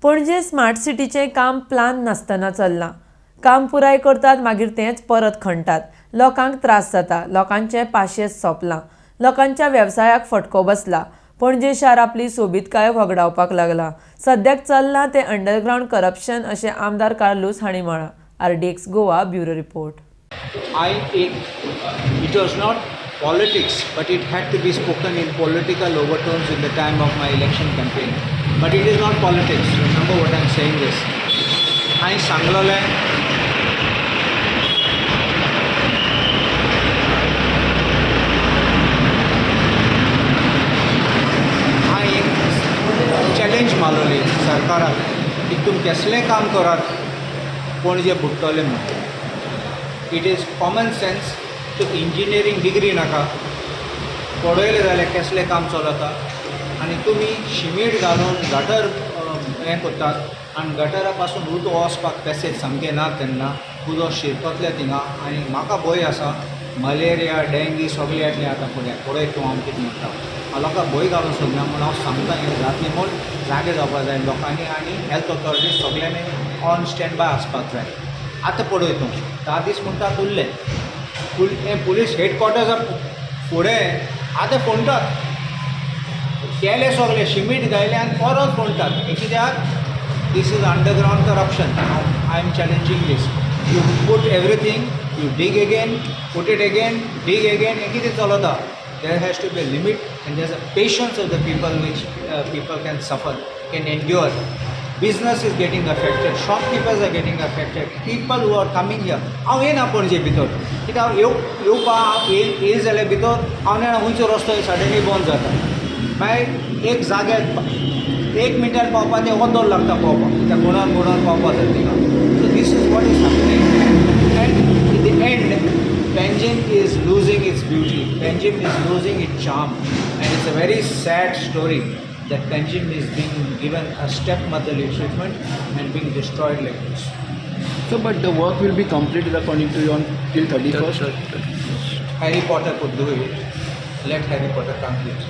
Panaji smart सिटीचें काम plan नासतना चल्लां. काम पुराय करतात, मागीर तेंच परत खणटात. लोकांक त्रास जाता. लोकांचें पाशेंस सोंपलां. लोकांच्या वेवसायाक फटको बसला. पणजे शार आपली सोबीतकाय वगडावपाक लागलां. सद्याक चल्लां तें अंडरग्रावंड करप्शन अशें आमदार कार्लूस हांणी म्हळां. RDX Goa bureau report. I एक it was not politics, but it had to be spoken in political overtones in the time of my election campaign. But it is not politics. Remember what I am saying this. हांवें सांगलेलें हांवें एक challenge मारलेली सरकाराक की तुमी केसलें काम करात, पणजे बुडटलें म्हूण. It is common sense. तुका इंजिनियरींग डिग्री नाका, पळयलें जाल्यार केसलें काम चलता. आनी तुमी शिमीट घालून गटर हें करतात आनी गटरा पासून उदक वचपाक पॅसेज सामकें ना, तेन्ना उदक शिरकतलें थिंगा. आनी म्हाका भंय आसा, मलेरिया, डेंगी सगळें येतलें आतां फुडें. पळय तूं हांव कितें म्हणटा. हांव लोकांक भंय घालूंक सोदना, म्हूण हांव सांगता हें जातलें म्हूण जागे जावपाक जाय लोकांनी आनी हेल्थ ऑथॉरिटीज सगल्यांनी ऑन स्टँड बाय आसपाक जाय. आतां पळय तूं, 10 दीस म्हणटात उरले. हें पुलीस हेडक्वॉर्टर्सा फुडें आतां फोणटात, केले सगळे, शिमीट घायले आनी परत फोणटात. हें कित्याक? This is underground corruption. I am challenging this. You put everything, you dig again, put it again, dig again. हें कितें चलता? There has to be a limit and there is a patience of the people which people can suffer, can endure. Business is getting affected, shopkeepers are getting affected, people who are coming here. हांव येना पणजे भितर, कित्याक हांव येवपा हांव येयल जाल्यार भितर हांव जाणा खंयचो रस्तो सडनली बंद जाता. मागीर एक जाग्यार एक मिनटान पावपा तें अर्दोर लागता पावपाक, कित्याक गुणोन गुणोन पावपा जाय थिंगा. So this is what is happening and in the end Panjim is losing its beauty, Panjim is losing its charm, and it's a very sad story that Panjim is being given a stepmotherly treatment and being destroyed like this. So, but the work will be completed according to you on till 31st? Harry Potter could do it. Let Harry Potter complete.